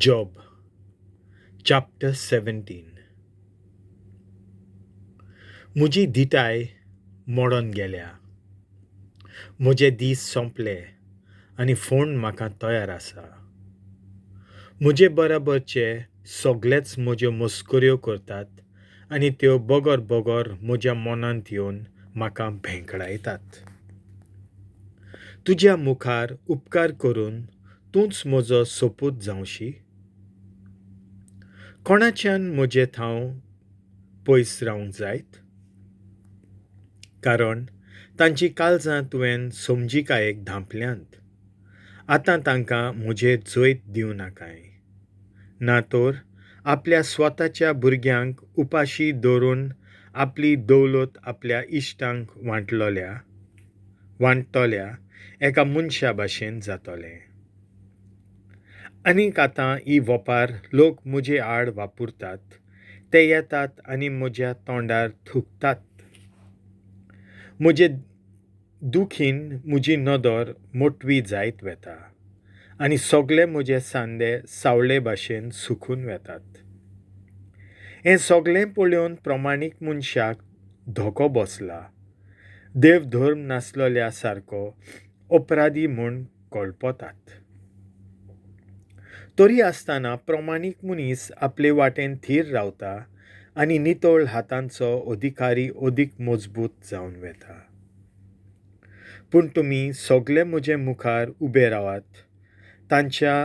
Job chapter 17. म्हजी धिटाय मोडून गेल्या, म्हजे दीस सोंपले आनी फोंड म्हाका तयार आसा. म्हजे बराबरचे सगळेच म्हज्यो मस्कऱ्यो करतात आनी त्यो बगर बगर म्हज्या मनांत येवन म्हाका भेंकडायतात. तुज्या मुखार उपकार करून तूंच म्हजो सोपूत जावशी? कोणाच्यान म्हजे थाव पयस रावंक जायत? कारण तांची काळजां तुवें समजिकायेक धांपल्यांत. आतां तांकां म्हजेर जैत दिवं नाकाय, ना तर आपल्या स्वताच्या भुरग्यांक उपाशी दवरून आपली दौलत आपल्या इश्टांक वांट्टल्या एका मनशा भाशेन जातलें. आनीक आतां ही वपार लोक म्हजे आड वापरतात, ते येतात आनी म्हज्या तोंडार थुकतात. म्हजे दुखीन म्हजी नदर मोटवी जायत वेता आनी सगळे म्हजे सांदे सावळे भाशेन सुकून वेतात. हें सगळें पळोवन प्रमाणीक मनशाक धोको बसला, देव धर्म नासलेल्या सारको अपराधी म्हूण कळपतात. तरी आसतना प्रमाणीक मनीस आपले वाटेन थीर रावता आनी नितळ हातांचो अधिकारी अदीक मजबूत जावन वेता. पूण तुमी सगळे म्हजे मुखार उबे रावात, तांच्या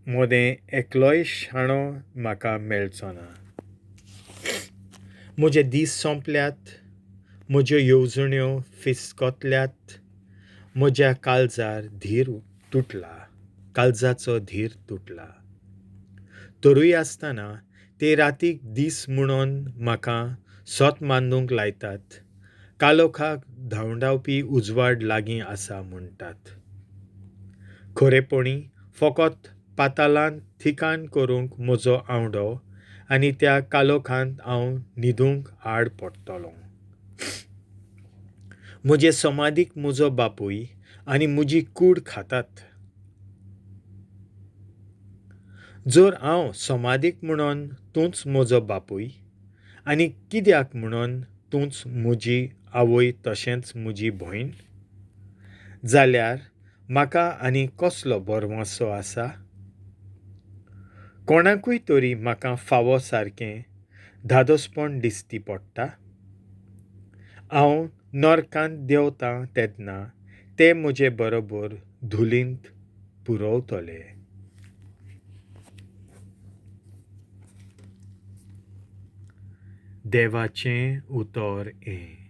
मदें एकलोय शाणो म्हाका मेळचो ना. म्हजे दीस सोंपल्यात, म्हज्यो येवजण्यो फिसकतल्यात, म्हज्या काळजार धीर तुटला, काळजाचो धीर तुटला. तरूय आसतना ते रातीक दीस म्हणून म्हाका सत मानूंक लायतात, कालोखाक धांवडावपी उजवाड लागीं आसा म्हणटात. खरेपणी फकत पातालांत ठिकाण करूंक म्हजो आंवडो आनी त्या कालोखांत हांव न्हिदूंक आड पडटलो. म्हजे समाधीक म्हजो बापूय आनी म्हजी कूड खातात. जर हांव समाधीक म्हणून तूंच म्हजो बापूय आनी कित्याक म्हणून तूंच म्हजी आवय तशेंच म्हजी भयण, जाल्यार म्हाका आनी कसलो भरवंसो आसा? कोणाकूय तरी म्हाका फावो सारकें धादोसपण दिसती पडटा. हांव नरकांत देंवता तेन्ना ते म्हजे बरोबर धुलींत पुरवतले. देवाचें उतर हें.